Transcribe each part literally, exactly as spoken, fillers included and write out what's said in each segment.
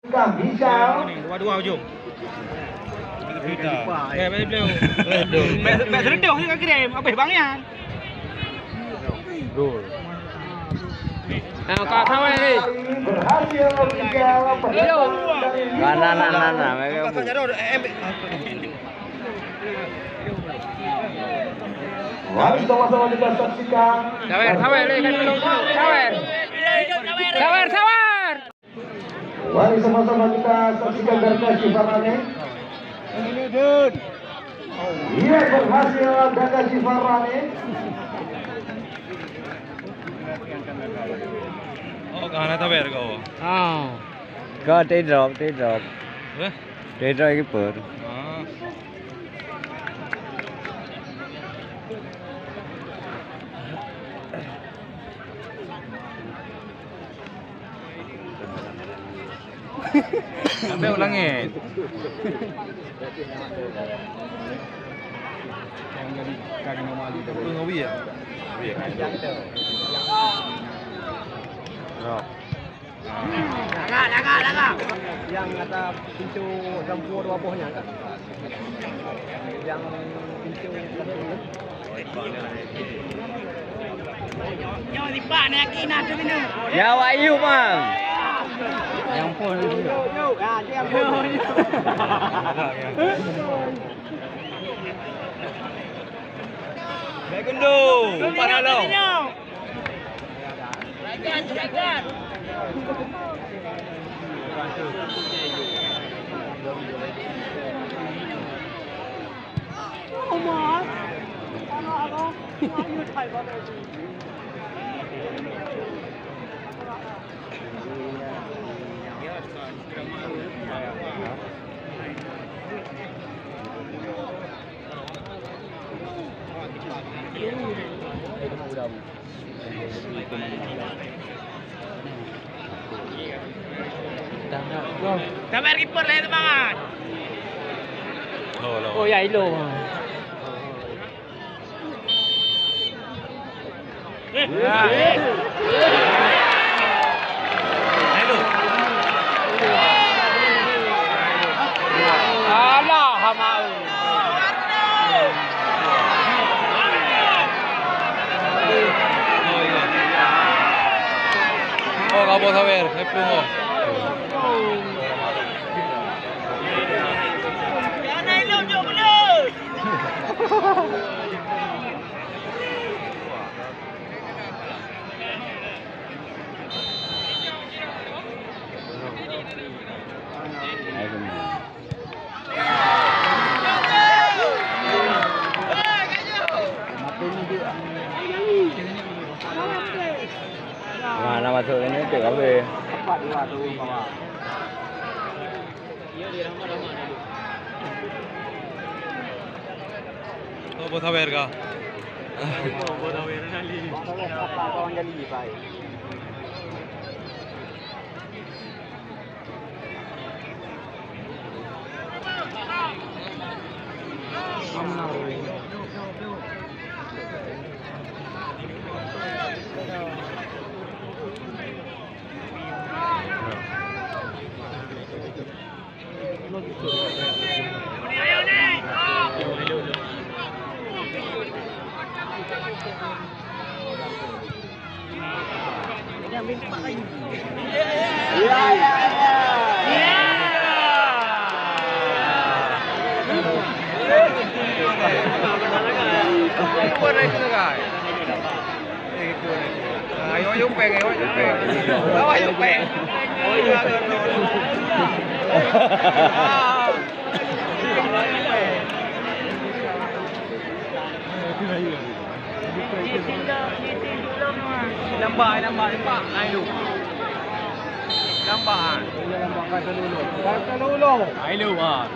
Kah Bisyal. Dua-dua ujong. Baik, baik, baik. Baik, baik, seredoh je ka kirim. Habis bang Yan. Gol. Nah, Kak Sawer ni. Berhasil Bisyal. Nah, nah, nah, nah, nah. Mari sama-sama kita saksikan. Sawer, Sawer, eh, kan dulu. Sawer. Sawer, Sawer. Mari sama-sama kita saksikan Ganda Cifarane. Iya, berhasil Ganda Cifarane. Oh, ka hana taber kau. Ah. Ka teudrop, teudrop. Eh? Teudrop kiper. Ah. Sampai ulangi. Yang jadi kaki mama Ali tu. Ngewi ya? Ngewi ya? Rock. Lagak, lagak, lagak. Yang kata pintu gampua dua boh nyan kan? Yang pintu. Nyoe sipak na yakin na tu bina. Ya, Wak Ayub, bang. Yang pun. Baik gundu, umpan lalu. Sabar, kiper lah yang semangat. Oh, ya, ilo. Alah, hama. Oh, kabur sawer, saya pelung, oh. Mana masuk ini tu, habis. Oh, boh sawer ka? Oh, boh sawer tadi. Boh sawer ka, Pak, kawan jali, Pak. Ayo, ayo, peng, ayo, ayo, peng. Ayo, ayo, peng. Lambat, lambat, lambat. Ayo. Lambat. Ayo, ah.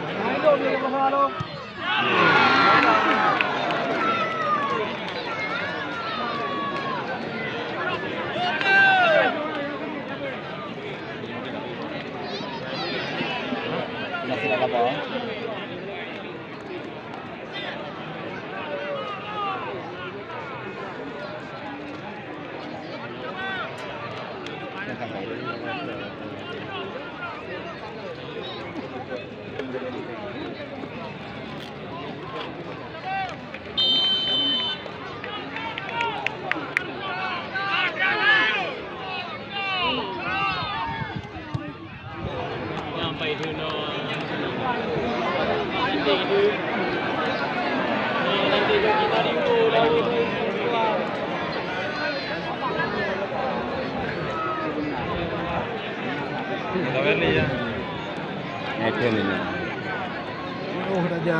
Oke, ini. Oh, raja.